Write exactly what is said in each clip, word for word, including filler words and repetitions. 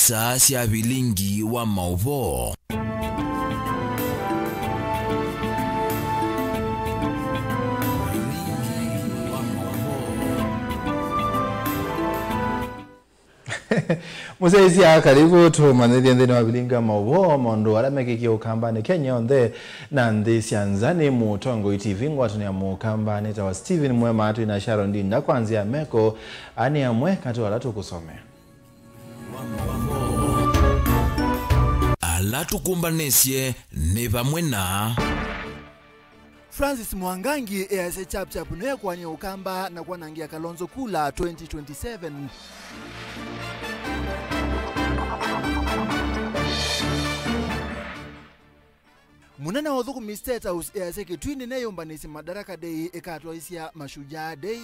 Taa sya vilingi wa maũvoo. Mũsyaĩĩsya, karibu tũmanyĩthye nthĩnĩ wa vilingi wa maũvoo maũndũ ala mekĩkie Ũkambanĩ Kenya yonthe na nthĩ sya nza. Nĩ Mũtongoi T V ngwatanĩo ya Mũkamba, nĩtawa Stephen Mwema, twĩ na Sharon Ndinda. Kwa nzĩa ya meko, aa nĩ amwe katĩ wa ala tũkũsomea. Ala tũkũmbanĩsye nĩ vamwe na Francis Mwangangi easya Chap Chap nĩekũany'a Ũkamba na kwanangĩa Kalonzo kula twenty twenty-seven. Mũnene wa ũthũkũmi State House easya Kitui nĩneyũmbanĩsye Madaraka Day ĩkatwaĩsya Mashujaa Day.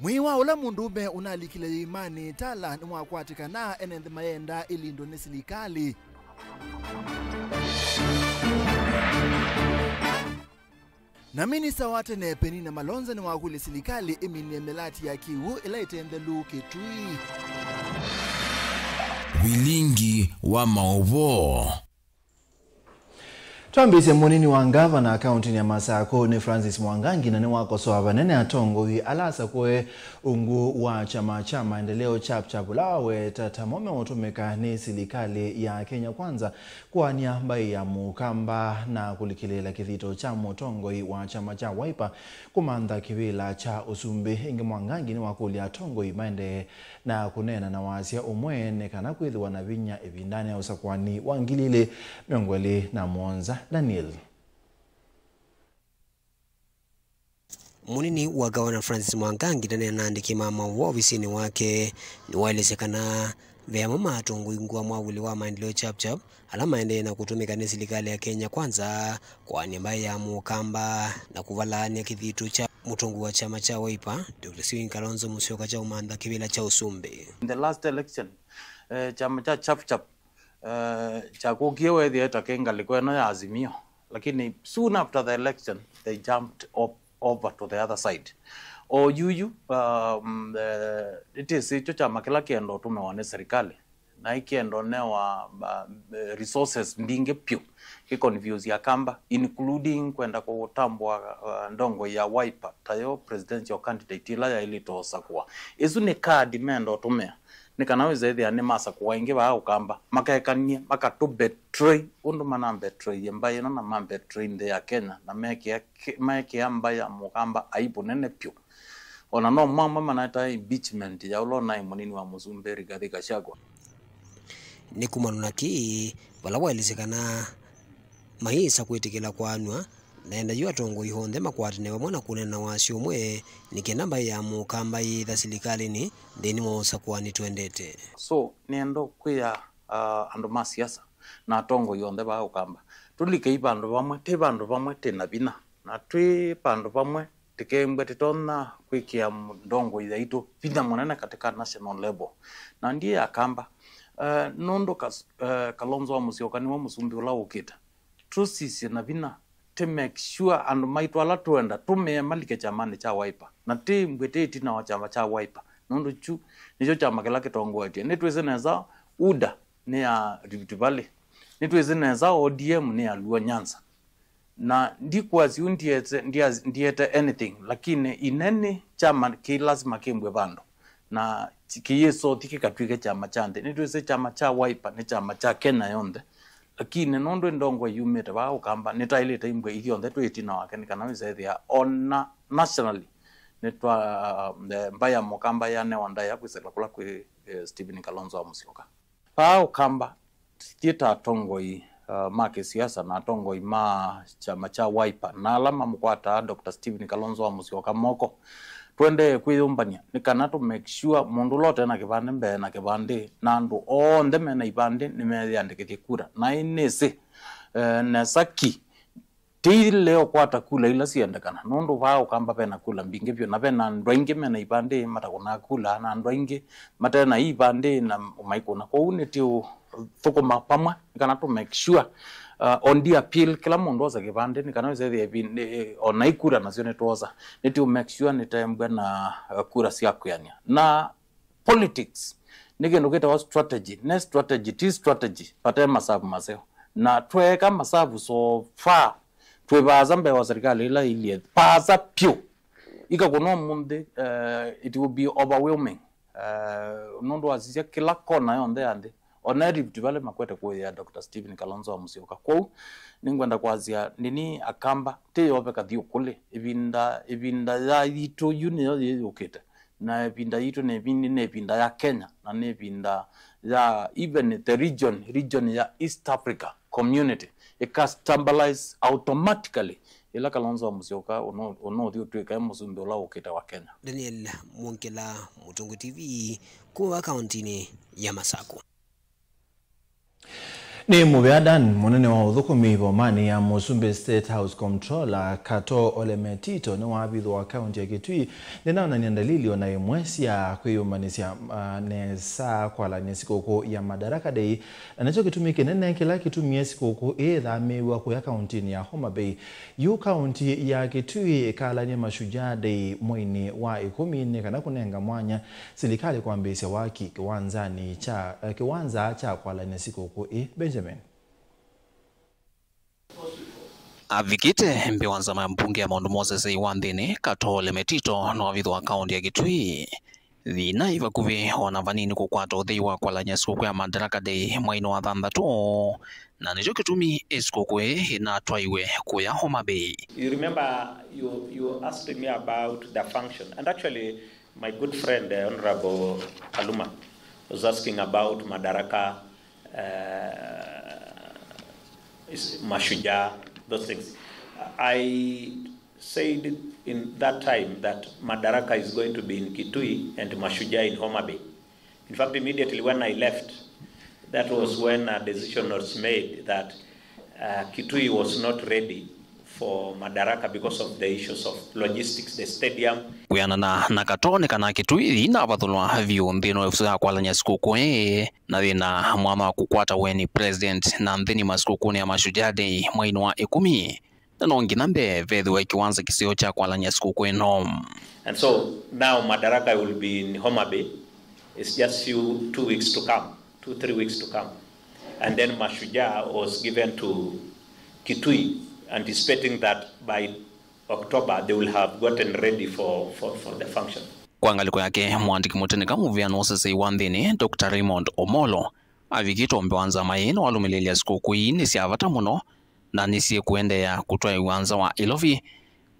Mwĩĩ wa ũla mũndũũme ũnalikile ĩĩmanĩ Tala nĩwakwatĩkana, ene nthĩ mayenda ĩlindwe nĩ silikalĩ. Na minista wa tene Penina Malonza nĩwakũlya silikalĩ ĩminie mĩlati ya kĩw'ũ ĩla ĩte nthelu Kitui. Vilingi wa maũvoo. Twambĩĩsye, mũnini wa ngavana kaũntĩnĩ ya Masakũ nĩ Francis Mwangangi na nĩwakosoa vanene atongoi ala asakũe ungu wa kyama kya Maendeleo Chap Chap, ũla waweta tamo meũtũmĩka nĩ silikalĩ ya Kenya Kwanza kũanĩa mbaĩ ya Mũkamba na kũlikĩlĩĩla kĩthito kya mũtongoi wa kyama kya Wiper kũmantha kĩvĩla kya ũsumbĩ. Ĩngĩ, Mwangangi nĩwakũlya atongoi maendee na kũneena na wasya ũmwe nĩ kana kwĩthĩwa na vinya ĩvindanĩ ya ũsakũani wa ngili ilĩ mĩongo ĩlĩ na mũonza. Daniel. Mũnini wa Gavana Francis Mwangangi ndaneena na andĩki ma maũvoo ovisinĩ wake. Nĩwaelesya kana ve amwe ma atongoi ungu wa mwavuli wa Maendeleo Chap Chap ala maendee na kũtũmĩka nĩ silikalĩ ya Kenya Kwanza kũanĩa mbaĩ ya Mũkamba na kũvalaany'a kĩthito kya mũtongoi wa kyama kya Wiper, Doctor Stephen Kalonzo Musyoka, kya ũmantha kĩvĩla kya ũsumbĩ. In the last election, eh, kyama kya Chap Chap, eh, kyakũkie weethĩa ta kĩ ngalĩko ĩno ya Azimio, lakini soon after the election they jumped up over to the other side. O yuyu, um, eh, ĩtĩsĩ kyo kyama kĩla kĩenda ũtũmĩwa nĩ serikali, na ĩkĩenda ũnewa, uh, resources mbingĩ pyũ, kĩconfuse Akamba, including kwenda kũtambũa, uh, ndongoi ya Wiper tayo presidential candidate ĩla yaĩlĩte ũsakũa. Ĩsu nĩ kadi menda ũtũmĩa nĩ kana wĩse ĩthĩa nĩmasakũa ĩngĩ vaa Ũkamba, makekanie, makatũ betray ũndũ manambetray mbaĩ ĩno na mambetray nthĩ ya Kenya, na mekĩa, mekĩa mbaĩ ya Mũkamba aibu nene pyũ. O na no mamwe manaetaa impeachment ya ũla ũnaĩ mũnini wa mũsumbĩ Rigathi Gachagua. Nĩ kumana na kĩĩ, vala waelesya kana mayĩsa kwĩtĩkĩla kwaanw'a, naenda yu atongoi onthe makwatane vamwe na kũneena na wasyo ũmwe, nĩ kenda mbaĩ ya Mũkamba yĩĩtha silikalĩnĩ nthĩnĩ wa ũsakũani twendete. So, nĩenda kwĩa, uh, andũ ma siasa na atongoi onthe vaa Ũkamba, tũlikei vandũ vamwe, twĩ vandũ vamwe twĩ na vinya, na twĩ vandũ vamwe tĩkembwe tĩtonya kwĩkĩa ndongoi yaitũ vinya mũnene katĩ ka national level. Na ndiĩ Akamba, eh, nũndũ Kas-, eh, Kalonzo wa Musyoka nĩwe mũsumbĩ ũla ũkĩte. Tũsisye na vinya, tĩ make sure andũ maitũ ala twenda tũmĩe malike kyamanĩ kya Wiper. Na tĩ mbwĩ tĩ ĩtina wa kyama kya Wiper. Nũndũ kyu nĩkyo kyama kĩla kĩtongoetye. Nĩtwĩsĩ nesa UDA nĩ ya Rift Valley. Nĩtwĩsĩ nesa O D M nĩ ya Luo Nyanza. Na ndikwasya ũ ndiete, ndia-, ndiete anything, lakini ineni kyama kĩ lazima kĩmbwe vandũ. Na ki-, kĩyĩsothi kĩkatw'ĩke kyama kya nthĩ. Nĩtwĩsĩ kyama kya Wiper nĩ kyama kya Kenya yonthe. Lakini nũndũ ndongoi yumĩte vaa Ũkamba, nĩtaĩlĩte imbwe ithyonthe twĩ ĩtina wake, nĩ kana wĩsethĩa ona nationally nĩtwa, eh, mbaĩ ya Mũkamba yanewa ndaĩa kwĩsĩla kũla kwĩ, eh, Stephen Kalonzo wa Musyoka. Vaa Ũkamba, ithyĩ ta atongoi, uh, ma kĩsiasa na atongoi ma kyama kya Wiper na ala mamũkwataa Doctor Stephen Kalonzo wa Musyoka moko, tũendee kwĩyũmbany'a nĩ kana tũ make sure mũndũ ũla ũte na kĩvandĩ mbee na kĩvandĩ, na andũ onthe me na ivandĩ nĩmeyĩandĩkĩthye kura. Na ĩ nĩsĩ, eh, nesa ki Tĩilea ũkwata kula ila syendekana, nũndũ vaa Ũkamba ve na kula mbingĩ vyũ, na ve na andũ aingĩ me na ivandĩ matakũnaa kula, na andũ aingĩ mate na ivandĩ na maikũna. Kwoou nĩtũũthũkũma vamwe nĩ kana tũ make sure Uh, on the appeal, kĩla mũndũ osa kĩvandĩ, nĩ kana wĩsethĩa ĩvin-, nĩ, ona ikura nasyo nĩtwosa. Nĩtũ make sure nĩtembwa na, uh, kura sya kwĩanĩa. Na politics, nĩ kĩndũ kĩtawa strategy. Ne strategy, ti strategy, vate masavu maseo. Na tweeka masavu so far, twĩ vaasa mbee wa serikali ĩla ilyĩ vaasa vyũ. Ikakũna ũmũnthĩ, uh, it will be overwhelming. Uh, nũndũ wasisya kĩla kona yonthe ya nthĩ, ona Rift Valley makwete kũĩĩa Doctor Stephen Kalonzo wa Musyoka. Kwoou, nĩngwenda kwasya ndini Akamba, ti yove kathiũkũlĩ. Ĩvinda, ĩvinda ya yitũ yu nĩyo yĩyũkĩte. Na ĩvinda yitũ nĩ ĩvinda, nĩ ĩvinda ya Kenya, na nĩ ĩvinda ya even the region, region ya East Africa Community, ĩka stabilize automatically ĩla Kalonzo wa Musyoka ũno, ũno ũthi ũtw'ĩka e mũsumbĩ ũla ũkĩte wa Kenya. Daniel Mwongela, Mũtũngũ T V, kuma kaunti-inĩ ya Masakũ. Nĩ mũvea Dan, mũnene wa ũthũkũmi vomanĩ ya mũsumbĩ State House Comptroller Kato Ole Metito nĩwavithwa kaunti ya Kitui ndĩnaonany'a ndalili ona ĩmwe sya kwĩyũmbanĩsya, ah, nesa kwalany'a sikũkũ ya Madaraka Day, na nĩkyo kĩtumi kĩnene kĩla kĩtumie sikũkũ ĩĩ ĩthamĩĩw'a kũya kauntinĩ ya Homa Bay. Yu kaunti ya Kitui ĩkalany'a Mashujaa Day mweinĩ wa ĩkũmi nĩ kana kũnenga mwanya silikalĩ kwambĩĩsya waki kĩwanzanĩ kya, eh, kĩwanza kya kwalany'a sikũkũ ĩĩ. Benjamin. Avikĩte mbee wa nzama ya mbunge ya maũndũ ma ũseseĩ wa nthĩnĩ, Kato Ole Metito nĩwavithwa kaunti ya Kitui. Thĩna ĩ vakuvĩ ona vanini kũkwata ũthei wa kwalany'a sikũkũ ya Madaraka Day mweinĩ wa thanthatũ, na nĩkyo kĩtumi ĩ sikũkũ ĩĩ ĩnatwaiwe kũya Homa Bay. You remember you, you asked me about the function, and actually my good friend, uh, Honorable Kaluma, was asking about Madaraka, uh, is Mashujaa, those things. I said in that time that Madaraka is going to be in Kitui and Mashujaa in Homa Bay. In fact, immediately when I left, that was when a decision was made that, uh, Kitui was not ready for Madaraka because of the issues of logistics, the stadium. Kwĩanana na Kato nĩ kana Kitui yĩnavathũlwa vyũ nthĩnĩ wa ĩvuso ya kwalany'a sikũkũ ĩĩ, na yĩna mwanya wa kũkwata ũeni president na nthĩnĩ masikũkũnĩ ya Mashujaa Day mweinĩ wa ĩkũmi. Na no nginya mbee vethĩwe kĩwanza kĩseo kya kwalany'a sikũkũ ĩno. And so now Madaraka will be in Homa Bay. It's just few, two weeks to come, two, three weeks to come. And then Mashujaa was given to Kitui, anticipating that by October they will have gotten ready for, for, for the function. Kwa ngalĩko yake, mũandĩki mũtĩnĩka mũvĩanĩ wa ũseseĩ wa nthĩnĩ, Doctor Raymond Omolo, avikĩte ũmbe wa nzama ĩĩ nĩwalũmĩlĩĩlya sikũkũ ii nĩ sya vata mũno na nĩsyĩkũendeea kũtwaĩwa nza wa ĩlovi.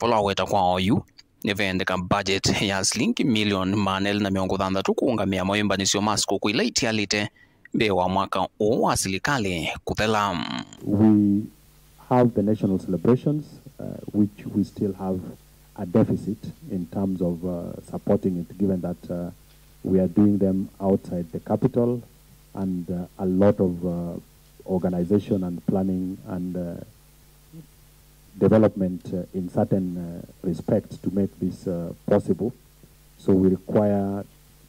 Vala waweta kwa oyu, nĩvendeka budget ya silingi milioni maana elĩ na mĩongo thanthatũ kũũngamĩa mayũmbanĩsyo ma sikũkũ ila itialĩte mbee wa mwaka ũũ wa silikalĩ kũthela. We have the national celebrations, uh, which we still have a deficit in terms of, uh, supporting it, given that, uh, we are doing them outside the capital and, uh, a lot of, uh, organization and planning and, uh, development, uh, in certain, uh, respects to make this, uh, possible. So we require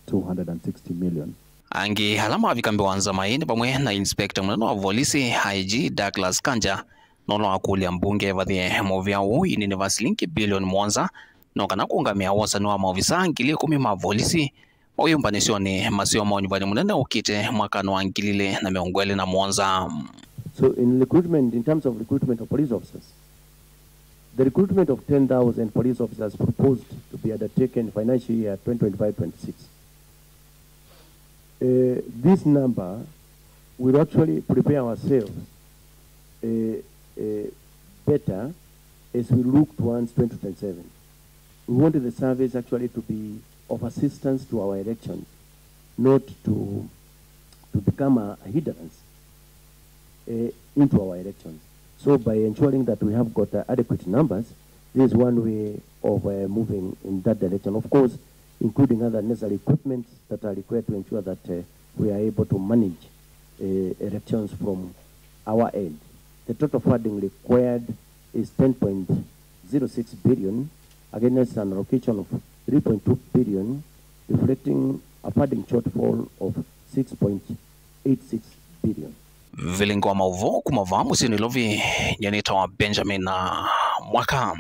two hundred and sixty million. Angĩ ala mavika mbee wa nzama ĩĩ nĩ vamwe na inspector mũnene wa volisi, I G Douglas Kanja, na ũla wakũlya mbunge ĩvathĩe mũvĩa ũũ ĩnĩnĩ va silingi bilioni mũonza, no kana kũũngamĩa wosani wa maovisa ngili ĩkũmi ma volisi mayũmbanĩsyonĩ maseo ma ũnyuvani mũnene ũkĩte mwakanĩ wa ngili ilĩ na mĩongo ĩlĩ na mũonza. So in recruitment, in terms of recruitment of police officers, the recruitment of ten thousand police officers proposed to be undertaken financial year twenty twenty-five twenty-six. Uh, this number will actually prepare ourselves, uh, uh, better as we look towards twenty twenty-seven. We want the service actually to be of assistance to our elections, not to, to become a, a hindrance, uh, into our elections. So by ensuring that we have got, uh, adequate numbers, this is one way of, uh, moving in that direction. Of course, including other necessary equipments that are required to ensure that, uh, we are able to manage, uh, elections from our end. The total funding required is ten point zero six billion against an allocation of three point two billion, reflecting a funding shortfall of six point eight six billion. Vilingi wa maũvoo kuma vaa mũsyĩ Nairobi, nyanĩtawa Benjamin Mwaka.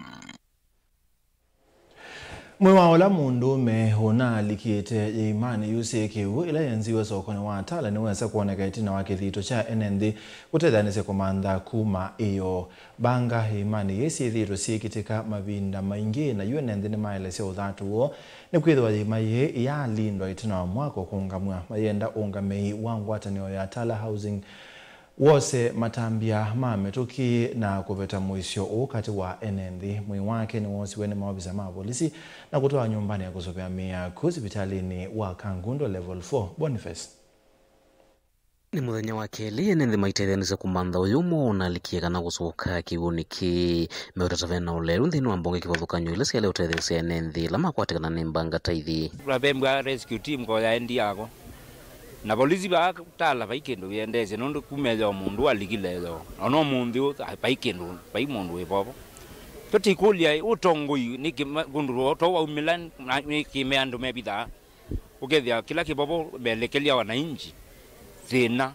Mwĩĩ wa ũla mũndũũme ũnaalikĩte ĩimanĩ yu syĩ kĩw'ũ ĩla yenziwe sokonĩ wa Tala nĩwesa kwoneka ĩtina wa kĩthito kya ene nthĩ kũtetheanĩsya kũmantha kuma ĩoo. Mbanga ĩimanĩ yĩĩ syĩthĩĩtwe syĩkĩtĩka mavinda maingĩ, na yu ene nthĩ nĩmaelesya ũthatu woo nĩkwĩthĩwa ĩima yĩĩ ĩyaalindwa ĩtina wa mwako kũũngamw'a. Mayenda ũũngamĩi wa ngwatanĩo ya Tala Housing wose matambya ma mĩtũkĩ na kũveta mũisyo ũũ katĩ wa ene nthĩ. Mwĩĩ wake nĩwoosiwe nĩ maovisa ma volisi na kũtwawa nyũmbanĩ ya kũsũvĩa mĩao kũu sivitalĩnĩ wa Kangundo Level four. Boniface. Nĩ mũthenya wa kelĩ, ene nthĩ maitetheanĩsya kũmantha ũyũ ũmwe ũnalikie kana kũsũka kĩw'ũnĩ kĩĩ. Meũtata vena ũleru nthĩnĩ wa mbonge kĩvathũkany'o ila syaĩle ũtetheesya ene nthĩ ĩla makwatĩkana nĩ mbanga ta ithi. Vavembwa rescue team ko yaendi yako. Na volisi vaa Tala vai kĩndũ vĩendeesye, nũndũ kuma ethĩwa mũndũ alikile ethĩwa. Ona ũmũnthĩ ũũ, vai kĩndũ, vai mũndũ wĩ vovo. Tũtikũlya ũtongoi nĩkĩ ma-, kũndũ to waumĩla, na nĩkĩ me andũ mevithaa. Ũkethĩa kĩla kĩvovo melekelya wananchi thĩna.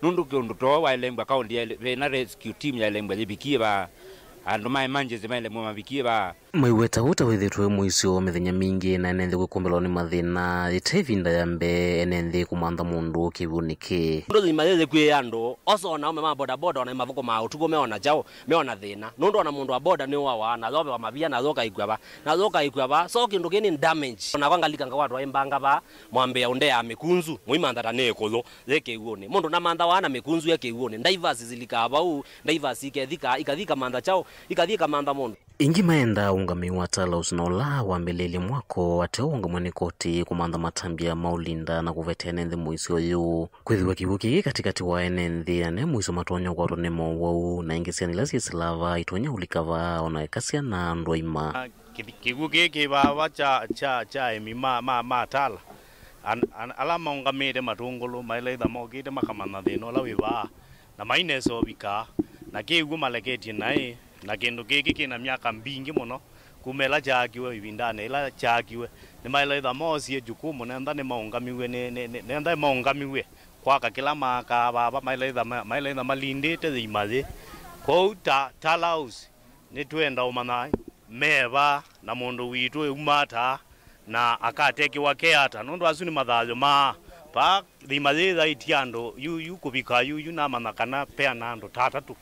Nũndũ kĩũndũ too waelembwa kaũndĩ yaĩle-, thĩna rescue team yaelembwa yĩvikie vaa, andũ ma emergency maelembwa mavikie vaa. Maiweta ũũ ta wĩthĩtwe wĩ mũisyo mĩthenya mingĩ na ene nthĩ kwĩkũmbĩlwa nĩ mathĩna ĩte ĩvinda ya mbee ene nthĩ kũmantha mũndũ kĩw'ũnĩ kĩĩ. Nũndũ thima yĩyĩkwĩĩa andũ, osa ona aume ma bodaboda ona imavuko ma ũtukũ meona kyaũ, meona thĩna. Nũndũ ona mũndũ wa boda nĩũawa, na yovewa mavia, na yoka ĩkw'a va. Na yoka ĩkw'a va, so kĩndũ kĩĩ nĩ damage. Onakwa ngalika ngakwatwa ĩ mbanga va, mwambĩa ũndeaa mĩkunzu, mũimantha ta nĩ ĩkũyũ, yĩ kĩw'ũnĩ. Mũndũ namanthawa na mĩkunzu e kĩw'ũnĩ. Divers zilikaa vau, divers ikethika, ikathi ikamantha kyaũ, ikathi ikamantha mũndũ. Ĩngĩ maendaa ũũngamĩi wa Tala Housing na ũla wambĩlĩĩlye mwako ateo ũũngamw'a nĩ koti kũmantha matambya ma ũlinda na kũveta ene nthĩ mũisyo ũyũ. Kwĩthĩwa kĩw'ũ kĩĩ katĩkatĩ wa ene nthĩ, ene mũisyo matonya ũkwatwa nĩ mowau, na ĩngĩ syana ila syĩsĩlaa vaa itonya ũlika vaa, ona eka syana na andũ aima. Kĩ-, kĩw'ũ kĩĩ kĩ vaa kya, kya, kya aĩmi ma, ma, ma Tala. An-, an-, ala maũngamĩte matũngũlũ, maĩle ĩtha mokĩte makamantha thĩna ũla wĩ vaa, na mainesa ũvika, na kĩw'ũ maleketye naĩ, na kĩndũ kĩkĩ kĩna myaka mbingĩ mũno. Kuma ĩla kyaakiwe, ĩvindanĩ ĩla kyaakiwe, nĩmaĩle ĩtha moosie jukumu, nenda nĩmaũngamiw'e nĩ, nĩ, nĩ, nenda nĩmaũngamiw'e kwaka kĩla maakaa vava, maĩle ĩtha ma-, maĩle ĩtha malindĩte ĩima yĩĩ. Kwoou ta, ta Tala Housing, nĩtwenda ũmanya me va, na mũndũ witũ eumaa ata, na akatekĩwa ke ata, nũndũ asu nĩ mathayũ maa. Vaa ĩima yĩĩ yaĩtye andũ, yu, yu kũvika yu, yu namanya kana peana andũ ta atatũ.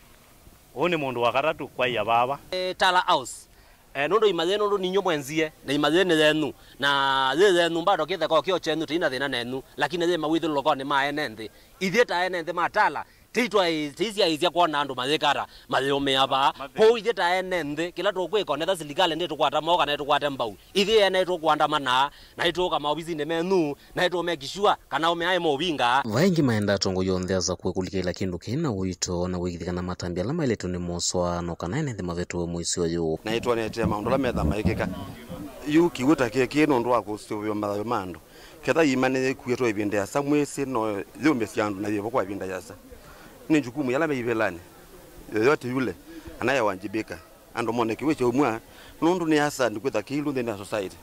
Ũũ nĩ mũndũ wa katatũ kwaĩa vava. Eh, Tala House. Eh, nũndũ ĩima yĩĩ nũndũ ninyw'ĩ mwenzie, na ĩima yĩĩ nĩ yenyu. Na yĩ yenyu, bado kĩtheka o kĩo kyenyu, tĩina thĩna nenyu. Lakini yĩ mawĩthũlũlũkonĩ ma ene nthĩ. Ithyĩ ta ene nthĩ ma Tala, tĩitwa-, tĩisyaĩĩsya kwona andũ mayĩkata, mayĩũmĩa vaa. Kwoou ithyĩ ta ene nthĩ, kĩla tũkwĩka, onetha silikalĩ ndĩtũkwata moko kana ĩtũkwate mbau. Ithyĩ ene nĩtũkũandamana, na nĩtũũka maovisinĩ menyu, na nĩtũũmake sure kana ũmĩa ĩmũũvinga. Vai ĩngĩ maendaa atongoi onthe asakũe kũlikĩla kĩndũ kĩĩ na ũito na kũĩkĩĩthya kana matambya ala maĩlĩtwe nĩmoswa, no kana ene nthĩ mavetwe mũisyo ũyũ. Na nĩtwonete maũndũ ala metha maĩkĩka. Yu kĩw'ũ ta kĩĩ kĩĩ nũndũ wa kũsũvĩwa mathayũ ma andũ. Ketha ĩima nĩyĩkuĩtwe ĩvinda yasa, mwĩsĩ no yũmĩsya andũ na yĩvo kwa ĩvinda yasa. Nĩ jukumu yala me ivĩlanĩ yoyote yule anayewajibika. Andũ mone kĩw'ũ kyaumw'a, nũndũ nĩ hasard kwĩtha kĩilu nthĩnĩ wa society.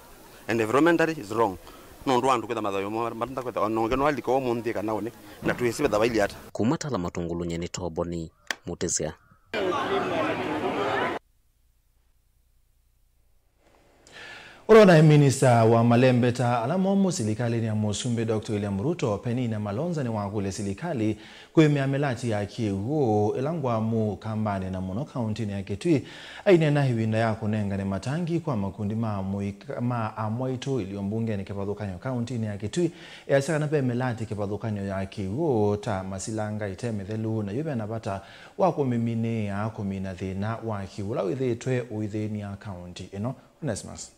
And environmentally is wrong. Nũndũ wa andũ kwĩtha mathayũ moo matenda kwĩtha, ona ũngĩ no alika ũmũnthĩ kana ũnĩ, na twĩsĩ vetha vailye ata. Kuma Tala Matũngũlũ, nyie nĩ Toboni Mũtĩsya. Ũla ũnaĩ minista wa malembeta ala momũ silikalĩnĩ ya Mũsumbĩ Doctor William Ruto, Penina Malonza, nĩwakũlya silikalĩ kwĩmĩa mĩlati ya kĩw'ũ ĩla ngwamu Kambanĩ na mũno kauntinĩ ya Kitui. Aineena ĩvinda ya kũnengane matangi kwa makundi ma mũika-, ma amwaitũ ilio mbungenĩ kĩvathũkany'o kauntinĩ ya Kitui, easya kana ve mĩlati kĩvathũkany'o ya kĩw'ũ ta masilanga ĩte mĩthelu, na yu vena vata wa kũmĩminĩĩa kũmina thĩna wa kĩw'ũ ũla wĩthĩĩtwe ũithĩny'a kaunti ĩno. Onesmus.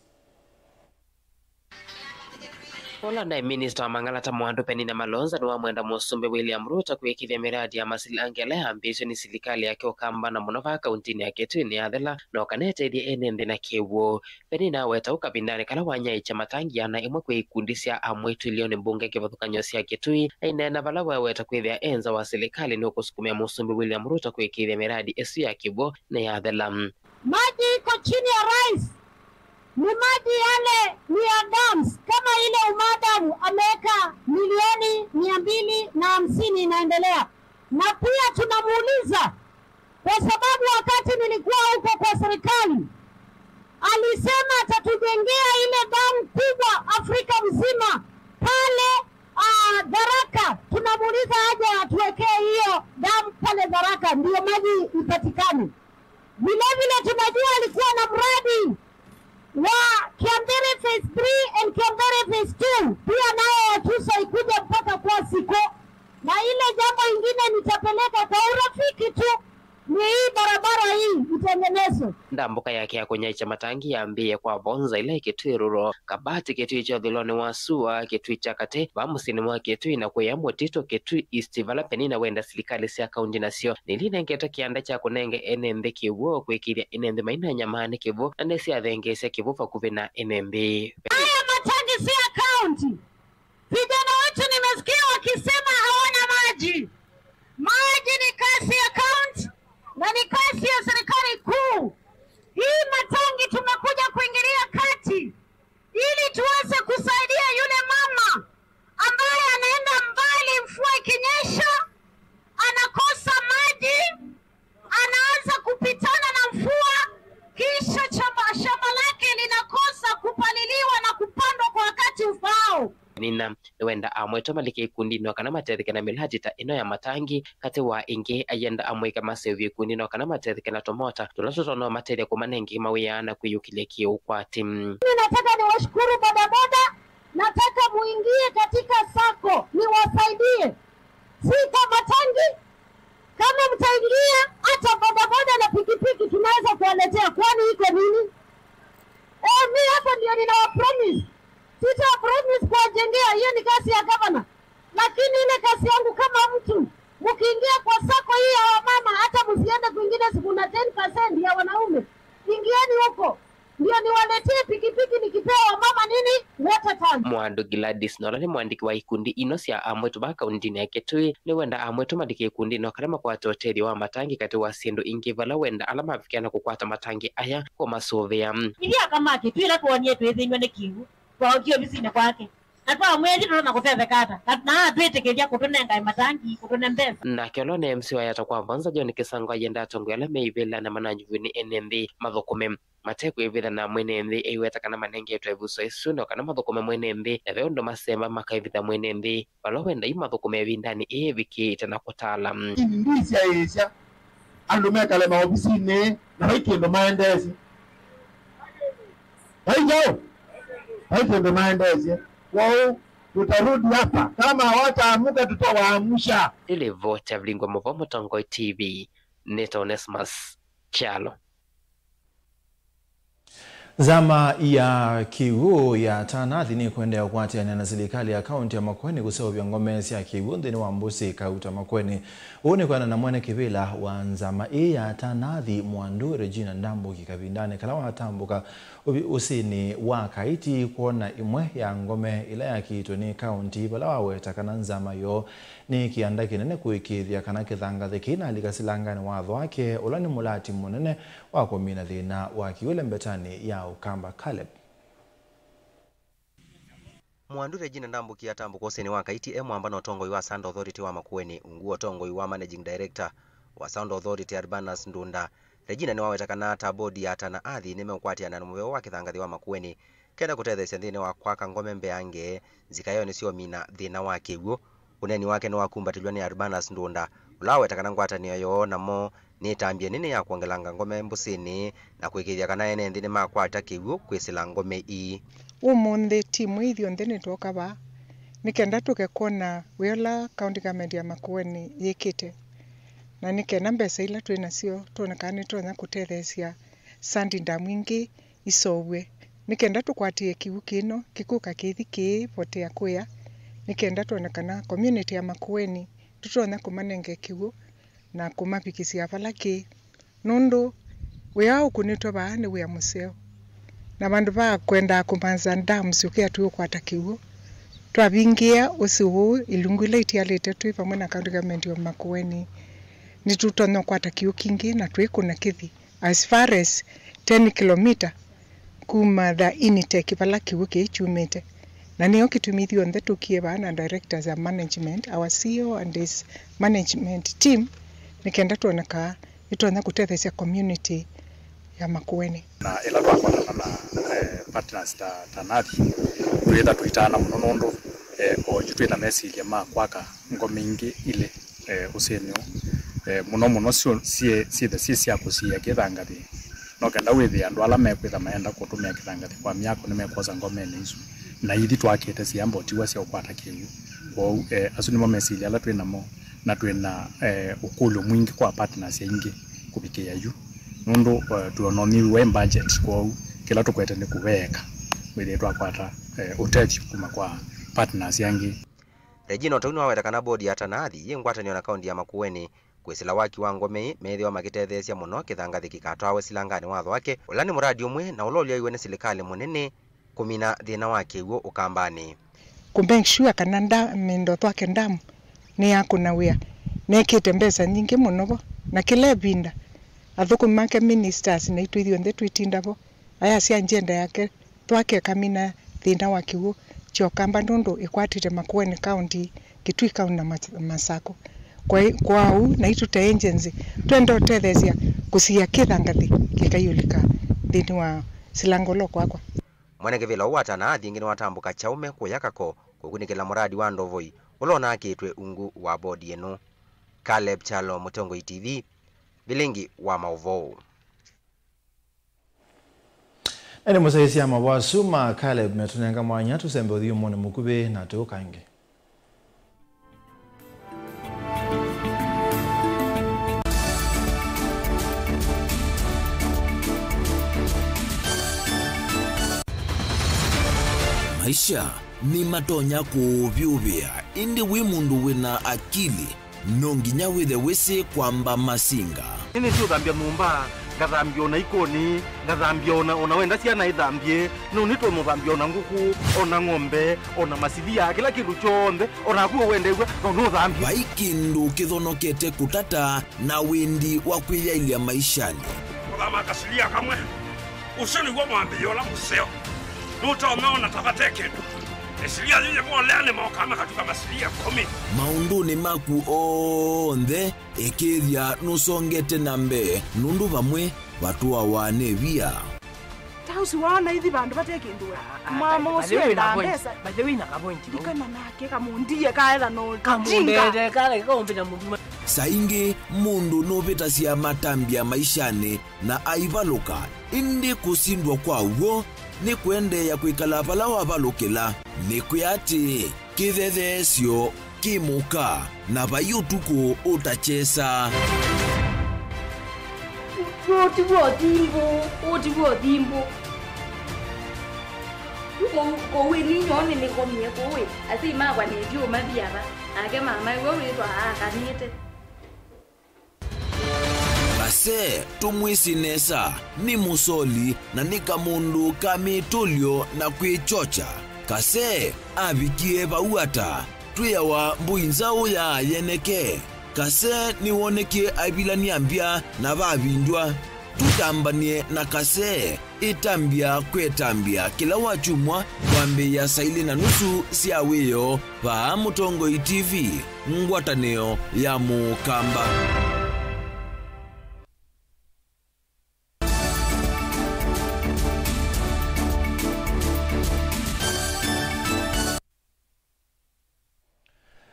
Ũla naĩ minista wa mang'alata mwandũ Penina Malonza nĩwamwenda Mũsumbĩ William Ruto kwĩkĩĩthya mĩradi ya masilanga ĩla yambĩĩsw'e nĩ silikalĩ yake Ũkamba na mũno vaa kauntinĩ ya Kitui nĩyathela, no kana ĩtethye ene nthĩ na kĩw'ũ. Penina aweta ũu kavindanĩ kala wanyaĩĩkya matangi ĩana ĩmwe kwĩ ikundi sya amwaitũ ilionĩ mbunge kĩvathũkany'o sya Kitui. Aineena vala weweta kwĩthĩa e nza wa silikalĩ nũkũsukumĩa Mũsumbĩ William Ruto kwĩkĩĩthya mĩradi ĩsu ya kĩw'ũ nĩyathela. Maji iko chini ya rais ni maji yale ni ya dams, kama ile Umadamu ameweka milioni mia mbili na hamsini inaendelea. Na pia tunamuuliza, kwa sababu wakati nilikuwa huko kwa serikali, alisema atatujengea ile damu kubwa Afrika mzima pale, ah, Tharaka. Tunamuuliza aje atuwekee hiyo damu pale Tharaka, ndio maji ipatikane. Vile vile tunajua alikuwa na mradi wa Kiambere phase three and Kiambere phase two, pia nayo Watusa ikuja mpaka kwa Siko. Na ile jambo ingine nitapeleka kwa urafiki tu ni hii barabara hii itengenezwe. Ndambũka yake ya kũnyaĩkya matangi yambĩĩe kwa Vonza ĩla ĩ Kitui Rural, Kabati Kitui kya ũthũĩlonĩ wa sua, Kitui kya katĩ, vaa mũsyĩnĩ wa Kitui, na kũya Mũtitũ, Kitui East, vala Penina wenda silikalĩ sya kaunti nasyo nĩlinengetwe kĩanda kya kũnenga ene nthĩ kĩw'ũ kwĩkĩĩthya ene nthĩ mainanyamaanĩ kĩw'ũ na nĩsyathengeesya kĩw'ũ vakuvĩ na ene nthĩ. Haya matangi si ya kaunti. Vijana wetu nimesikia wakisema hawana maji. Maji ni kazi ya kaunti na ni kazi ya serikali kuu. Hii matangi tumekuja kuingilia kati ili tuweze kusaidia yule mama ambaye anaenda mbali, mvua ikinyesha, anakosa maji, anaanza kupitana na mvua, kisha shamba, shamba lake linakosa kupaliliwa na kupandwa kwa wakati ufaao. Nina nĩwenda amwe tũ malike ikundinĩ o kana matetheke na mĩlati ta ĩno ya matangi, katĩ wa ĩngĩ, ayenda amũika maseũvye ikundinĩ o kana matetheke na tũmota tũla tũtonya ũmatethya kũmanenge mawĩa na kwĩyũkĩlya kĩũkwati. Mimi nataka niwashukuru bodaboda, nataka muingie katika sacco, niwasaidie. Si kwa matangi, kama mtaingia, hata bodaboda na pikipiki tunaweza kuwaletea, kwani iko nini? Eh, mi hapo ndio ninawa promise. Sita promise kuwajengea, hiyo ni kazi ya gavana. Lakini ile kazi yangu kama mtu, mkiingia kwa sacco hii ya wamama, hata msiende kwingine, si kuna ten percent ya wanaume. Ingieni huko. Ndio niwaletee pikipiki nikipewa mama nini? Water tank. Mwandu Gladys, na ũla nĩ mũandĩki wa ikundi ino sya amwĩtu va kauntinĩ ya Kitui, nĩwenda amwĩtu malike ikundinĩ o kana makwate ũtethyo wa matangi katĩ wa syĩndũ ingĩ vala wenda ala mavikĩa na kũkwata matangi aya kũmasũvĩa. Ithyĩ aka ma Kitui ĩla twonie twĩthĩnw'e nĩ kĩw'ũ, twaokie ovisinĩ kwake. Na twamwĩthĩ tũtonya kũtetheka ata? Na, na atwĩtĩkĩlya kũtũnengae matangi, kũtũne mbesa. Nake ũla nĩ M C wa Yatta kwa Vonza, John Kĩsango, ayenda atongoi ala meivĩla na mananyuvw'e nĩ ene nthĩ mathũkũme mate kwĩvĩtha na mwene nthĩ eiweta kana manengetwe ĩvuso ĩsu, no kana mathũkũme mwene nthĩ, na ve ũndũ masemba makaĩvitha mwene nthĩ vala wenda yu mathũkũme ĩvindanĩ ĩĩ ĩvikĩĩte na kũtala. Indi ndisyaĩĩsya andũ mekale maovisinĩ na vai kĩndũ maendeesye. Vai kyaũ? Vai kĩndũ maendeesye. Kwoou tutarudi hapa. Kama hawataamuka, tutawaamusha. Nĩ livoti ya Vilingwa Mũvoo Mũtongoi T V, nĩtawa Onesmus Kyalo. Nzama ya kĩw'ũ ya Tanathi nĩkũendeea kũatĩanĩa na silikalĩ ya kaunti ya Makueni kũseũvya ngome sya kĩw'ũ nthĩnĩ wa Mbũsĩ Kauta Makueni. Ũu nĩ kwĩanana na mwene kĩvĩla wa nzama ĩĩ ya Tanathi, Mwandu Regina Ndambuki, kavindanĩ kala watambũka ũvi-, ũsĩnĩ wa Kaiti kwona ĩmwe ya ngome ĩla yakĩĩtwe nĩ kaunti, vala waweta kana nzama yoo nĩ kĩanda kĩnene kũĩkĩĩthya kana kĩthangathĩ kĩinalika silanganĩ wa thwake, ũla nĩ mũlati mũnene wa kũmina thĩna wa kĩw'ũ ĩlembetanĩ ya Ũkamba. Caleb. Mwandu Regina Ndambuki atambũka ũsĩnĩ wa Kaiti e mwamba na ũtongoi wa Sand Authority wa Makueni, ungu wa ũtongoi wa Managing Director wa Sand Authority, Urbanus Ndunda. Regina nĩwaweta kana ta bodi ya Tana Athi nĩmeũkwatĩana na mũveo wa kĩthangathĩ wa Makueni kenda kũtetheesya nthĩnĩ wa kwaka ngome mbeange nzikaĩonĩ sya ũmina thĩna wa kĩw'ũ. Ũneeni wake nĩwakumbatĩlw'a nĩ Urbanus Ndunda, ũla waweta kana ngwatanĩo yoo namo nĩ ĩtambya ĩnene ya kwongelanga ngome Mbũsĩnĩ na kũĩkĩĩthya kana ene nthĩ nĩmakwata kĩw'ũ kwĩsĩla ngome ii. Ũmũnthĩ timu ii ithyonthe nĩtwooka vaa nĩ kenda tũke kwona wĩa ũla County Government ya Makueni yĩkĩte, na nĩ kenda mbesa ila twĩ nasyo twone kana nĩtonya kũtetheesya sand dam ingĩ iseũvw'e, nĩ kenda tũkwatĩe kĩw'ũ kĩno kĩkũka kĩthi kĩivotea kũya, nĩ kenda twone kana community ya Makueni tũtonya kũmanenge kĩw'ũ na kũmavikĩsya vala kĩĩ, nũndũ wĩa ũkũnĩtwe vaa nĩ wĩa mũseo. Na vandũ va kwendaa kũmanza dams ũkĩa twĩũkwata kĩw'ũ, twavingĩĩa ũsĩ ũũ ilungu ila itialĩte twĩ vamwe na County Government of Makueni, nĩtũtonya ũkwata kĩw'ũ kingĩ na twĩkũna kĩthi as far as ten kilometre kuma the intake vala kĩw'ũ kĩĩ kyumĩte. Na nĩyo kĩtumi ithyonthe tũkie vaa na directors ya management, our C E O and his management team, nĩ kenda tuone kaa nĩtonya kũtetheesya community ya Makueni. Na ĩla twakwatana na, eh, partners ta, ta Nathi, twĩtha tũitaana mũno nũndũ, eh, oyu twĩna mesilya ma kwaka ngome ingĩ ilĩ, eh, ũsĩnĩ ũũ. Eh, mũno mũno syo-, syĩ-, syĩthe syĩ sya kũsiĩa kĩthangathĩ. No kenda wĩthĩe andũ ala mekwĩtha mayenda kũtũmĩa kĩthangathĩ kwa myako nĩmekwosa ngomeni isu. Na ithi twakĩte siambotiwa sya ũkwata kĩw'ũ. Kwoou, eh, asu nĩmo mesilya ala twĩ namo, na twĩ na, eh, ũkũlyo mwingĩ kwa partners aingĩ kũvikĩĩa yu. Nũndũ, eh, twĩona ũnyivu wa budget, kwoou kĩla tũkwete nĩ kũveeka wĩthĩe twakwata, eh, ũtethyo kuma kwa partners angĩ. Regina Otagu nĩwaweta kana bodi ya Tanathi yĩ ngwatanĩo na kaunti ya Makueni kwĩsĩla waki wa ngome ii, meethĩwa makĩtetheesya mũno kĩthangathĩ kĩkatwawe silanganĩ wa Thwake, ũla nĩ mũradi ũmwe na ũla ũlyaĩwe nĩ silikalĩ mũnene kũmina thĩna wa kĩw'ũ Ũkambanĩ. Kũ make sure kana nda-, mĩndo Thwake Dam nĩyakũna wĩa, nekĩte mbesa nyingĩ mũno vo, na kĩla ĩvinda athũkũmi make, ministers, naitũ ithyonthe twĩtinda vo, ayasya agenda yake Thwake ĩkamina thĩna wa kĩw'ũ kya Ũkamba nũndũ ĩkwatĩte Makueni County, Kitui County na Mas-, Masakũ. Kwa, kwa ũu, naitũ ta agency, twenda ũtetheesya kũsiĩa kĩthangathĩ kĩkaiũlĩka nthĩnĩ wa silanga ũla ũkwakwa. Mwene kĩvĩla ũũ wa Tanathi ĩngĩ nĩwatambũka kyaũme kũya Kako kũkunĩkĩla mũradi wa Ndovoi ũla ũnaakĩtwe ungu wa bodi ĩno. Caleb Kyalo, Mũtongoi T V, vilingi wa maũvoo. Ĩndĩ mũsyaĩĩsya mavoo asu ma Caleb metũnenga mwanya tũsembe ũthyũmũnĩ mũkuvĩ na tũũka ĩngĩ. Maisha nĩmatonya kũũvyũvĩa, ĩndĩ wĩ mũndũ wĩ na akili, no nginya wĩthe wĩsĩ kwamba masinga. Nĩnĩsĩ ũthambya nyũmba, ngathambya ona ikoni, ngathambya ona, ona wenda syana ithambye, no nĩtonya ũthambya ona ngũkũ, ona ng'ombe, ona masilia, kĩla kĩndũ kyonthe, ona naku wendeew'a, no nũthambye. Vai kĩndũ kĩthonokete kũtata na wĩndi wa kwĩyaĩlya maishanĩ. Kũthama kasilia kamwe. Ũsu nĩw'o mwambĩĩo ũla mũseo. Nũtonya ona ta vate kĩndũ. Ĩsilia yĩyĩvolea nĩmokaa makatuka masilia ĩkũmi. Maũndũnĩ maku onthe, ĩkĩĩthya nũsongete na mbee, nũndũ vamwe vatũawa nĩ via. Ta ũsu waona ithi vandũ vate kĩndũ we. Ah, ah, mama by the ũsu way, endaa na point, mbesa. By the way, na ka point, no? Ndikana nake kamũndie kaetha no. Kamũndete, kala kaũmbĩta mũndũ. Saa ingĩ mũndũ nũvĩtasya matambya maishanĩ na aivalũka, ĩndĩ kũsindwa kwa w'o nĩ kũendeea kwĩkala vala wavalũkĩla. Nĩkwĩa atĩĩ, kĩthetheesyo kĩ mũka, na vai ũtukũ ũtakyesa. Ũũ ti w'o thimbũ, ũũ ti w'o thimbũ. Yu kũu, kũu ĩ ninyoo nĩnĩkomie kũu ĩ, asyai makwa nĩtyo mathi ava, nake mama ĩwe wĩthwa aakanĩte. Kase, tũmwĩsĩ nesa, nĩ mũsoli na nĩ kamũndũ ka mĩtũlyo na kwĩkyokya. Kase avikie vau ata? Twĩawa mbũi nzaũ ya yeneke. Kase nĩwonekie aivilany'a mbya na vavindw'a. Tũtambany'e na Kase. Ĩtambya kwĩ ĩtambya kĩla wakyumwa kwambĩĩa saa ilĩ na nusu sya wĩoo vaa Mũtongoi T V, ngwatanĩo ya Mũkamba.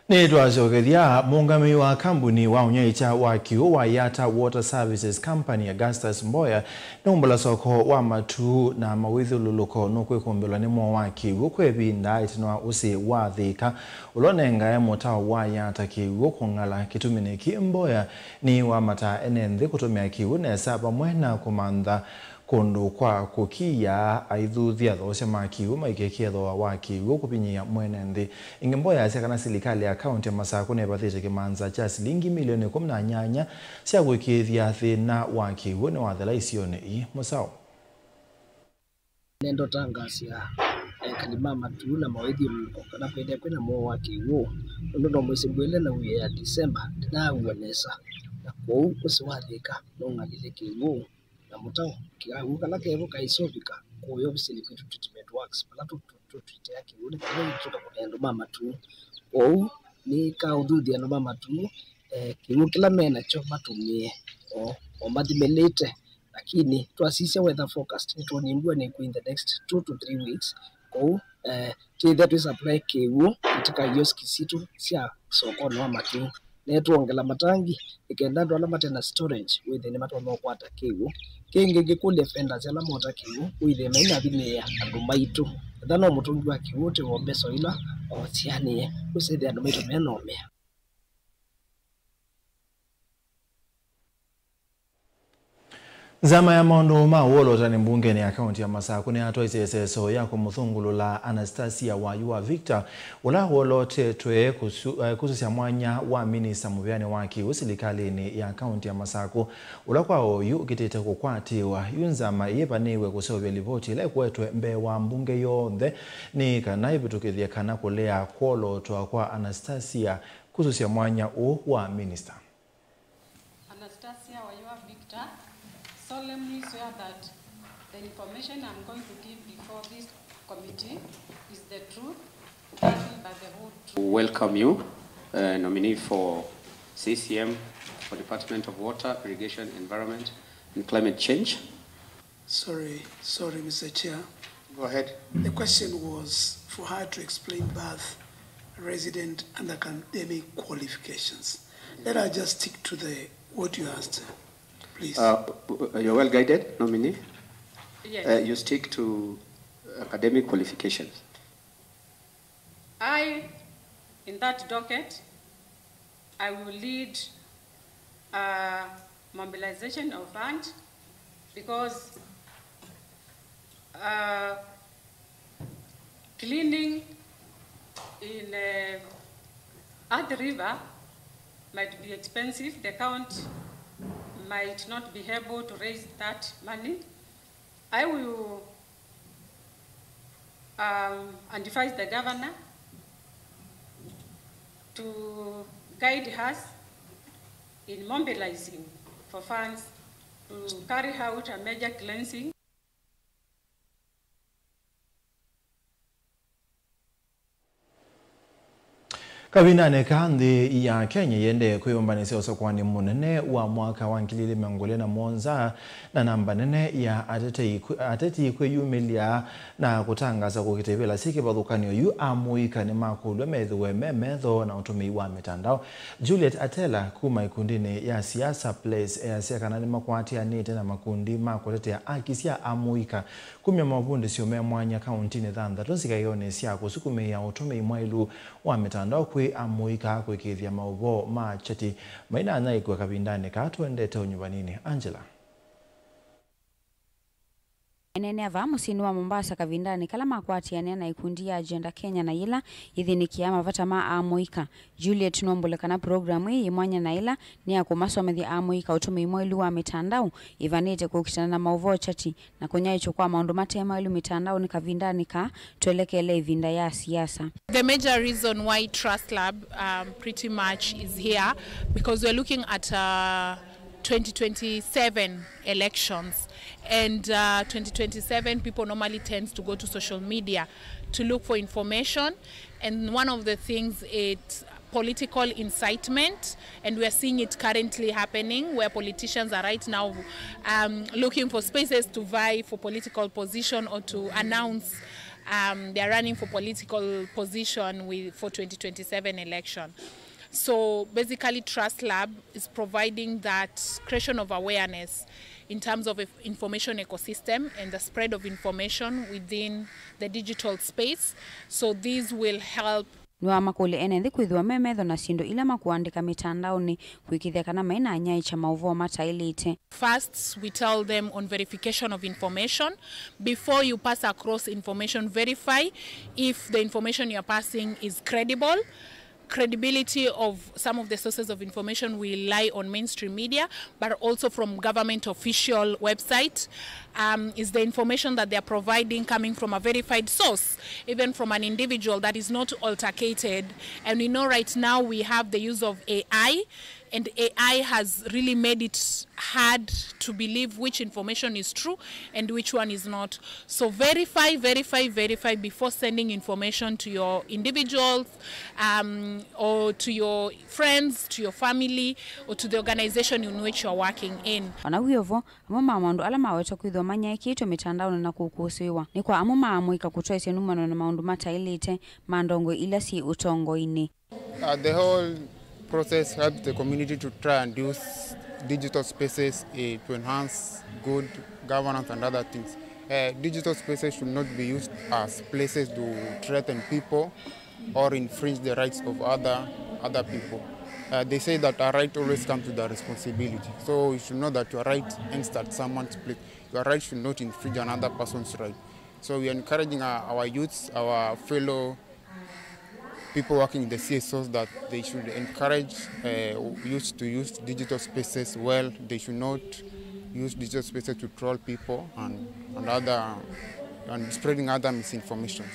Nĩtwasyokethya, mũũngamĩi wa kambuni wa ũnyaĩĩkya wa kĩw'ũ wa Yatta Water Services Company, Augustus Mboya, nĩwaumbũla soko wa matu na mawĩthyũlũlũko nũkwĩkũmbĩlwa nĩ mũo wa kĩw'ũ kwa ĩvinda ĩtina wa ũsĩ wa Thĩka, ũla ũnengae mũtao wa Yatta kĩw'ũ kũng'ala. Kĩtumi nĩkĩ Mboya nĩwamataa ene nthĩ kũtũmĩa kĩw'ũ nesa vamwe na kũmantha kũndũ kwa kũkiya aithuthya athoosya ma kĩw'ũ maikĩkie thooa wa kĩw'ũ kũvinyĩĩa mwene nthĩ. Ĩngĩ Mboya asya kana silikalĩ ya kaũntĩ ya Masakũ nĩvathĩte kĩmanza kya silingi milioni ĩkũmi na nyanya sya kũĩkĩĩthya thĩna wa kĩw'ũ nĩwathela isionĩ ii. Mũsaũ. Nendo tangaasya ekali ma matu na mawĩthyũlũlũko kana kwĩthĩa kwĩna mũo wa kĩw'ũ, nũndũ no mwĩsĩ mbua ĩla ĩnauie ya Disemba ndĩnaaw'a nesa, na kwoou ũsĩ wa Thĩka nũng'alile kĩw'ũ. Na mũtao, kĩw'ũ kala kevo kaisovika kũya ovisinĩ kwitũ Treatment Works, vala tũ, tũ, tũ, Tũitĩa kĩw'ũ nĩ kana tũkakũnĩa andũ ma matu. Kwoou nĩkaũthuthya andũ ma matu, eh, kĩw'ũ kĩla me nakyo matũmĩe o, o mathimĩlĩte. Lakini twasisya weather forecast, nĩtwonie mbua nĩkwĩ in the next two to three weeks. Kwoou, eh, twĩthĩa twĩ supply kĩw'ũ katika kioski sitũ sya sokonĩ wa Makiu. Nĩtwongela matangi, nĩ kenda andũ ala mate na storage wĩthĩe nĩmatonya ũkwata kĩw'ũ. Kĩngĩ ngĩkũlya vendors ala mota kĩw'ũ, wĩthĩe mainathimĩĩa andũ maitũ. Ethĩwa no mũtũngi wa kĩw'ũ ũte w'o mbesa ila o sianĩe, ũsethĩa andũ maitũ me na ũmĩa. Nzama ya maũndũ ma ũwolotanĩ mbungenĩ ya kaunti ya Masakũ nĩyatwaisye ĩseso ya kũmũthũngũlũla Anastasia Wayua Victor, ũla wolotetwe kũsu-, eh, kũsusya mwanya wa minista mũvĩanĩ wa kĩw'ũ silikalĩnĩ ya kaunti ya Masakũ, ũla kwa oyu ũkĩtĩte kũkwatĩwa. Yu nzama ĩyĩvanĩĩwe kũseũvya livoti ĩla ĩkũetwe mbee wa mbunge yonthe nĩ kana ĩvĩtũkĩthye kana kũlea kwolotwa kwa Anastasia kũsusya mwanya ũũ wa minista. Anastasia Wayua Victor, solemnly swear that the information I'm going to give before this committee is the truth, nothing but the whole truth. Welcome you, uh, nominee for C C M for Department of Water, Irrigation, Environment and Climate Change. Sorry, sorry, Mister Chair. Go ahead. The question was for her to explain birth, resident, and academic qualifications. Let her just stick to the, what you asked her, please. Uh, you're well guided, nominee. Yes. Uh, you stick to academic qualifications. I, in that docket, I will lead, uh, mobilization of funds because, uh, cleaning in, uh, Athi River might be expensive. The county might not be able to raise that money. I will, um, advise the governor to guide us in mobilizing for funds to carry out a major cleansing. Kavindanĩ kaa, nthĩ ya Kenya yĩendee kwĩyũmbanĩsya ũsakũanĩ mũnene wa mwaka wa ngili ili mĩongo ĩlĩ na mũonza, na namba nene ya atetei kwĩ-, ateti kwĩyumĩlya na kũtangaasa kũkita ivĩla syĩ kĩvathũkany'o. Yu amũika nĩmakũlw'a methĩwe me metho na ũtũmĩi wa mĩtandao. Juliet Atela kuma ĩkundinĩ ya siasa Place easya kana nĩmakwatĩanĩte na makundi ma kũtetea aki sya amũika kumya mavundĩsyo me mwanya kauntinĩ thanthatũ nzikaĩonĩ sya kũsukumĩĩa ũtũmĩi mwaĩlu wa mĩtandao kwĩ amũika kũĩkĩĩthya maũvoo ma kyati mainanyaĩĩkw'a kavindanĩ kaa tũendete ũnyuvaninĩ. Angela. Eneenea vaa mũsyĩnĩ wa Mombasa kavindanĩ kala makwatĩanĩa na ĩkundi ya Agenda Kenya na yĩla yĩthĩnĩkĩaa mavata ma amũika. Juliet nũmbũle kana program ĩĩ yĩ mwanya na ĩla nĩ ya kũmasomethya amũika ũtũmĩi mwaĩlu wa mĩtandao ĩvanĩte kũkitana na maũvoo kyati na kũnyaĩĩkya kwa maũndũ mate maĩlu mĩtandaonĩ kavindanĩ kaa twelekele ĩvinda ya siasa. The major reason why Trust Lab, um, pretty much is here because we're looking at, uh, twenty twenty-seven elections. And, uh, twenty twenty-seven, people normally tends to go to social media to look for information. And one of the things, it's political incitement. And we are seeing it currently happening where politicians are right now, um, looking for spaces to vie for political position or to announce, um, they are running for political position with, for twenty twenty-seven election. So basically, Trust Lab is providing that creation of awareness in terms of information ecosystem and the spread of information within the digital space. So these will help. Nĩwamakũlya ene nthĩ kwĩthĩwa me metho na syĩndũ ila makũandĩka mĩtandaonĩ kũĩkĩĩthya kana mainanyaĩĩkya maũvoo mataĩlĩte. First, we tell them on verification of information. Before you pass across information, verify if the information you're passing is credible. Credibility of some of the sources of information we rely on mainstream media, but also from government official website. Um, is the information that they are providing coming from a verified source, even from an individual that is not altercated? And we know right now we have the use of A I And A I has really made it hard to believe which information is true and which one is not. So verify, verify, verify before sending information to your individuals, um, or to your friends, to your family, or to the organization in which you're working in. O na wĩ o vo, amwe ma maũndũ ala mawetwa kwĩthĩwa manyaĩĩkĩtwe mĩtandaonĩ na kũkũsĩĩwa nĩ kwa amwe ma amũika kũtwaĩsya nũmano na maũndũ mataĩlĩte ma ndongoi ila syĩ ũtongoinĩ. Uh, the whole process helps the community to try and use digital spaces, eh, to enhance good governance and other things. Uh, digital spaces should not be used as places to threaten people or infringe the rights of other, other people. Uh, they say that a right always comes with a responsibility. So you should know that your right ends at someone's place. Your right should not infringe another person's right. So we are encouraging our, our youths, our fellow people working in the C S Os that they should encourage, uh, youths to use digital spaces well. They should not use digital spaces to troll people and, and other, and spreading other misinformation.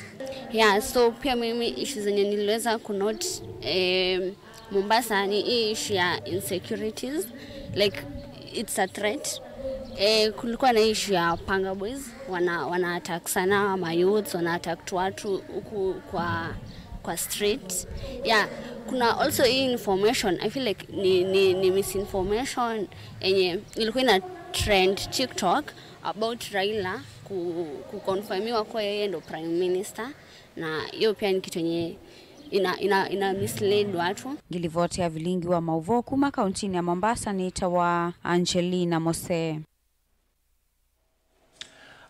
Yeah, so pia mimi issues zenye niliweza kunote, eh, Mombasa ni hii issue ya insecurities, like, it's a threat. Eh, kulikuwa na issue ya Panga Boys, wana, wana attack sana ma youths, wana attack tu watu huku kwa, kwa street. Yeah, kuna also hii information, I feel like ni, ni, ni misinformation yenye ilikuwa ina trend TikTok about Raila ku, kuconfirmiwa kuwa yeye ndo prime minister, na hiyo pia ni kitu yenye ina, ina, ina mislead watu. Ngilivoti ya vilingi wa mauvoo kuma kauntinĩ ya Mombasa nĩtawa Angelina Mose.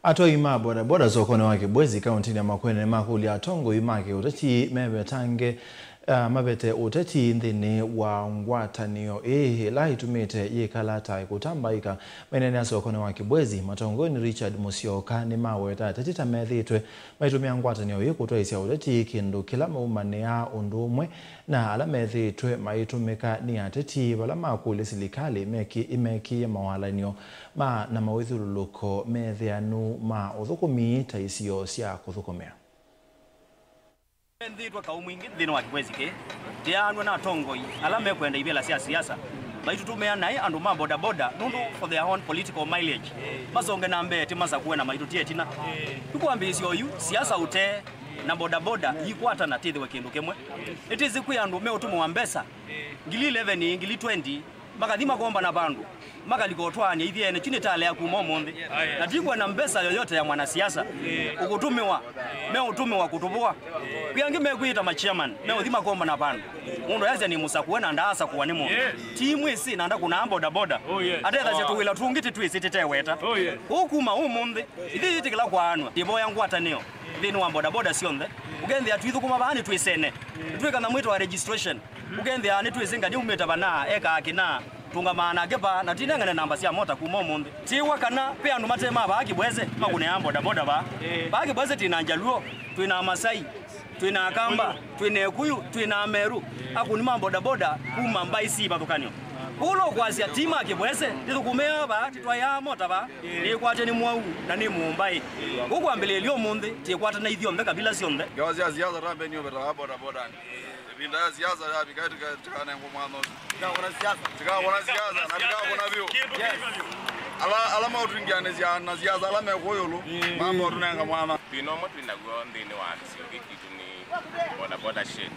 Atwai ma bodaboda sokonĩ wa Kibwezi kauntinĩ ya Makueni nĩmakũlya atongoi ma kĩũteti mevetange, ah, mavete ũteti nthĩnĩ wa ngwatanĩo ĩĩ ĩla ĩtumĩte yĩkala ta ĩkũtambaĩka. Maineenea sokonĩ wa Kibwezi, matongoi nĩ Richard Musyoka nĩmaweta ateti ta methĩĩtwe maitũmĩa ngwatanĩo ĩĩ kũtwaĩsya ũteti, kĩndũ kĩla maumanĩaa ũndũ ũmwe na ala methĩĩtwe maitũmĩka nĩ ateti vala makũlya silikalĩ meki-, ĩmekĩĩe mawalany'o ma na mawĩthyũlũlũko metheanu ma ũthũkũmi ta isio sya kũthũkũmĩa. Nthĩtwe kaũ mwingĩ nthĩnĩ wa Kibwezi kĩĩ, tĩaanw'a na atongoi ala mekwenda ivĩla sya siasa maitũtũmĩa naĩ andũ ma bodaboda nũndũ for their own political mileage, masonge na mbee tĩmasakũe na maitũtie ĩtina. Tũkwambĩĩsya oyu, siasa ũtee na bodaboda iikwatana tĩthĩwe kĩndũ kĩmwe. Nĩtĩsĩ kwĩ andũ meũtũmĩwa mbesa ngili eleven, ngili twenty, makathi makombana vandũ, makalika ũtwaanĩa ithyĩ ene, kyu nĩtalea kuma ũmũnthĩ. Na ndikwenda mbesa yoyote ya mwanasiasa ũkũtũmĩwa, meũtũmĩwa kũtũvũa. Kwĩ angĩ mekwĩĩta ma chairman, meũthi makombana vandũ. Mũndũ ayasya nĩ mũsakũe na ndaasakũwa nĩ mũndũ. Ti mwĩsĩ na ndakũnaa bodaboda. Atethasya tũwĩla tũngĩ tĩtwĩsĩ tĩteweta. Kũu kuma ũmũnthĩ, ithyĩ yĩtĩkĩla kwaanw'a. Ndĩvoya ngwatanĩo nthĩnĩ wa bodaboda syonthe. Ũkethĩa twithũkũma vaa nĩtwĩsene. Twĩkana mwĩto wa registration. Ũkethĩa nĩtwĩsĩ Ngania umĩte vana, ekaa kĩna, tũngamaa nake vaa, na tinengane namba sya mota kuma ũmũnthĩ. Tiwa kana ve andũ mate ma vaa Kibwezi makũnĩaa bodaboda vaa. Vaa Kibwezi twĩ na Njaluo, twĩ na Amasai, twĩ na Akamba, twĩ na Ekuyu, twĩ na Ameru, akũni ma bodaboda kuma mbaĩ syĩ ivathũkany'o. Kũu no kwasya ti ma Kibwezi, tĩthũkũmĩaa vaa, tĩtwaĩaa mota vaa, nĩkwatya nĩ Mwau na nĩ Mũmbaĩ. Kũu kwambĩlĩĩlya ũmũnthĩ, tĩkwatana ithyonthe, kavila syonthe. Ngewa sya siasa tambe nĩũvetawa bodabodanĩ. Ĩvinda ya siasa yavika, tika-, tikanengwe mwanya ũsu. Tikakũna siasa. Tikakũna siasa, na tikakũna vyũ. Yes. Ala, ala maũtwingĩanĩsya na siasa, ala me kũũ ĩũlũ, mamba ũtũnenga mwanya. Thĩna ũmwe twĩ naw'o nthĩnĩ wa kĩsio gĩkĩ kitũ nĩ bodaboda shed.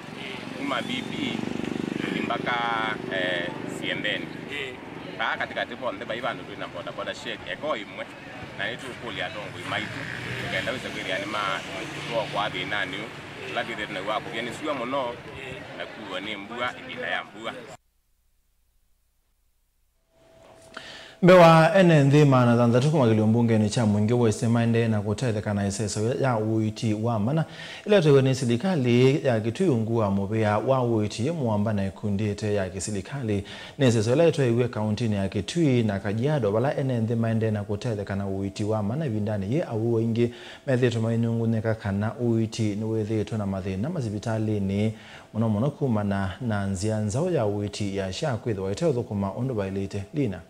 Kuma V P kũthi mpaka, eh, Siendeni. Vaa katĩkatĩ vonthe vai vandũ twĩ na bodaboda shed, eka o ĩmwe. Na nĩtũkũlya atongoi maitũ, kenda wĩse kwĩthĩa nĩmatũokoa thĩnanĩ ũũ, ũla twĩthĩĩtwe naw'o wa kũvya nĩ syũa mũno, na kuo nĩ mbua ĩvinda ya mbua. Mbee wa ene nthĩ maana thanthatũ kuma kĩlĩombungenĩ kya Mwingi West maendee na kũtetheka na ĩseso ya ũiiti wa mana ĩla ĩtwaiwe nĩ silikalĩ ya Kitui ungu wa mũvĩa wa ũiiti yĩ mũamba na ĩkundi ĩte ya kĩsilikalĩ. Nĩ ĩseso ĩla ĩtwaiwe kauntinĩ ya Kitui na Kajiado, vala ene nthĩ maendee na kũtetheka na ũiiti wa mana ĩvindanĩ yĩĩ awau aingĩ methĩĩtwe mainyungunyĩka kana ũiiti nĩwĩthĩĩtwe na mathĩna masivitalĩnĩ, mũno mũno kumana na nzĩa nzaũ ya ũiiti ya SHA kwĩthĩwa ĩteũthũkũma ũndũ vaĩlĩte. Lina.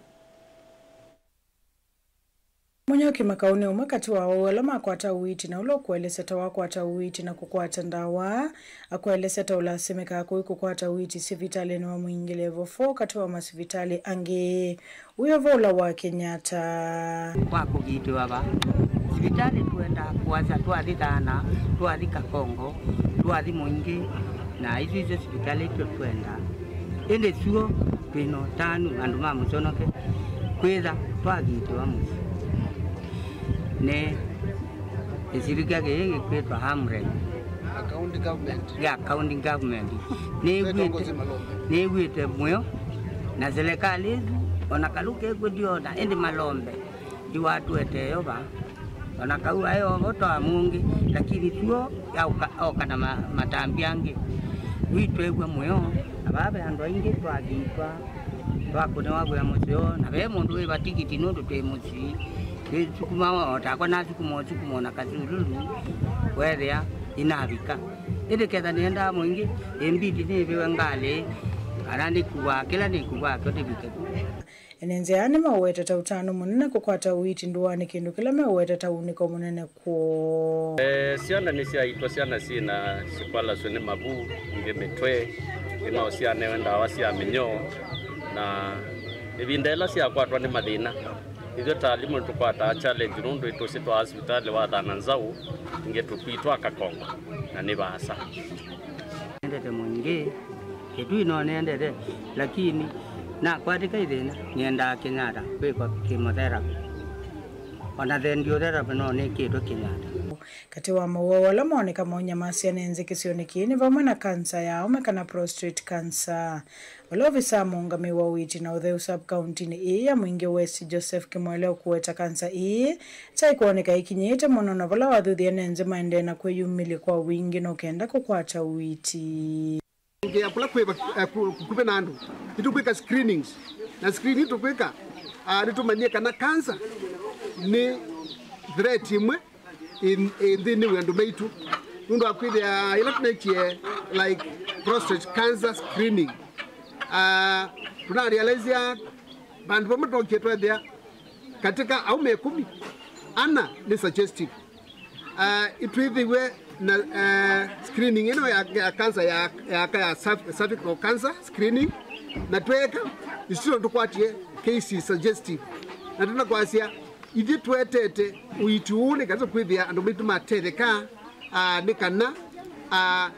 Mũnyoki Makau nĩ ũmwe katĩ wa aũwau ala makwata ũiiti na ũla ũkũelesya ta wakwata ũiiti na kũkwata ndawa. Akũelesya ta ũlasimĩkaa kũi kũkwata ũiiti sivitalĩnĩ wa Mwingĩ Level four katĩ wa masivitalĩ angĩ. Wĩ ũvoo ũla wa Kenyatta. Kwa kũvitĩwa va sivitalĩ, tũendaa kũasya twathi Thana, twathi Kakongo, twathi Mwingĩ, na isu isyo sivitalĩ tũtwendaa. Ĩndĩ syũo twĩ na ũtanu andũ ma Mũsyonoke kwĩtha twavitĩwa mũsyĩ. Nĩ kĩsilika kĩĩ kĩkwĩtwa Amref. A county government. Ya county government. Nĩw'ĩte, nĩw'ĩte mũyo na serikali ĩsu, ona kalũ kekw'o ndiona, ĩndĩ malombe iwatũetee yo va. Ona kau aĩ ovo ta mũngĩ, lakini tuo yauka, oka na ma-, matambi angĩ. Witwew'a mũyo, na vaa ve andũ aingĩ twavitwa, twakũnĩwa wĩa mũseo, na ve mũndũ wĩva tikiti nũndũ twĩ mũsyĩ. Twĩsukuma o takwa nasukuma ũsukumo na kasululu, weethĩa inavika. Ĩndĩ ketha nĩendaa mũingĩ, ĩmbiti nĩvĩwe ngalĩ, kana nĩkuaa kĩla nĩkuaa kyo ndĩvike ku. Ene nzĩa nĩmaũweta ta ũtanu mũnene kũkwata ũiiti ndũanĩ, kĩndũ kĩla meũweta ta unĩko mũnene kwoo. Eh, syana nĩsyaitwa, syana syĩna syĩkwalasw'e nĩ mavu, ingĩ mĩtwe, ingĩ no syanewe ndawa sya mĩnyoo, na ĩvinda ĩla syakwatwa nĩ mathĩna, ithyĩ ta alimũ nĩtũkwataa challenge nũndũ ĩtũsĩ twaa sivitalĩ wa Thana nzaũ, ingĩ tũkwitwa Kakongo, na nĩ vaasa. Nendete Mwingĩ, Kitui no nendete, lakini nakwatĩka ĩthĩna, nĩendaa Kenyatta kwĩkwa chemotherapy. Ona the radiotherapy no nĩkĩtwe Kenyatta. Katĩ wa mawau ala maoneka maũnyamasya nĩ nzĩ kĩsionĩ kĩĩ nĩ vamwe na kansa ya aũme kana prostate cancer. Vala ovisaa mũũngamĩi wa ũiiti na ũtheu sub-kauntinĩ ĩĩ ya Mwingĩ West, Joseph Kimwele, ũkũweta kansa ĩĩ ta ĩkwoneka ĩkinyĩĩte mũno, na vala wathuthya ene nzĩ maendee na kwĩyumĩlya kwa wingĩ no kenda kũkwata ũiiti. Ngeya kũla kwĩ va-, eh, ku-, kũkuvĩ na andũ, nĩtũkwĩka screenings. Na screening tũkwĩka, ah, nĩtũmanyie kana cancer nĩ threat ĩmwe ĩ, ĩ nthĩnĩ wa andũ maitũ. Nũndũ wa kwĩthĩa ĩla tũnekie, like, prostate cancer screening, ah, tũnarealize vandũ vamwe twokie twethĩa katĩ ka aũme ĩkũmi, ana nĩ suggestive. Ah, itwĩthĩiwe na, eh, screening ĩno ya, ya cancer ya, ya, ya cerv-, cervical cancer screening, na tweeka, isitino tũkwatie cases suggestive. Na tũnakwasya, ithyĩ tũetete ũiiti ũũ nĩ kana kwĩthĩa andũ maitũ matetheka, ah, nĩ kana, ah,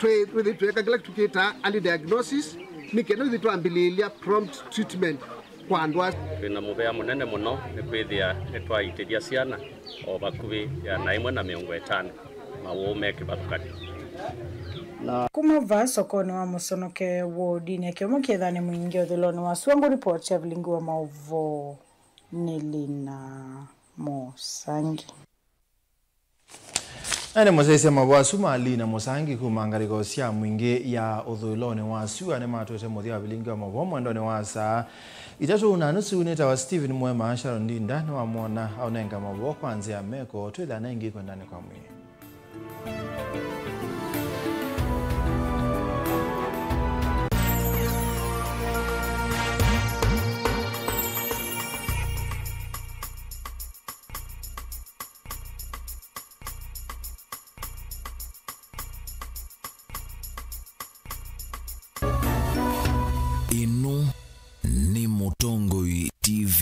twĩ-, twĩthĩ twĩeka kĩla tũkĩtaa early diagnosis, nĩ kana ithyĩ twambĩlĩĩlya prompt treatment kwa andũ asu. Twĩ na mũvea mũnene mũno nĩ kwĩthĩa nĩtwaitĩthya syana o vakuvĩ ĩana ĩmwe na mĩongo ĩtano mawau me kĩvathũkany'o. Kuma vaa sokonĩ wa Mũsyonoke wodinĩ ya Kĩomo Kĩethanĩ Mwingĩ ũthũĩlonĩ wa sua, ngũripoti ya vilingi wa maũvoo nĩ Lina Mũsangi. Ene mũsyaĩĩsya mavoo asu ma Lina Mũsangi kuma ngalĩko sya Mwingĩ ya ũthũĩlonĩ wa sua nĩmatwete mũthya wa vilingi wa mavoo mwendonĩ wa saa itatũ na nusu. Nĩtawa Stephen Mwema. Sharon Ndinda nĩwamwona aũnenga mavoo kwa nzĩa ya meko. Twĩthana ĩngĩ kwendanĩ kwa mwĩĩ. Ĩno nĩ Mũtongoi T V.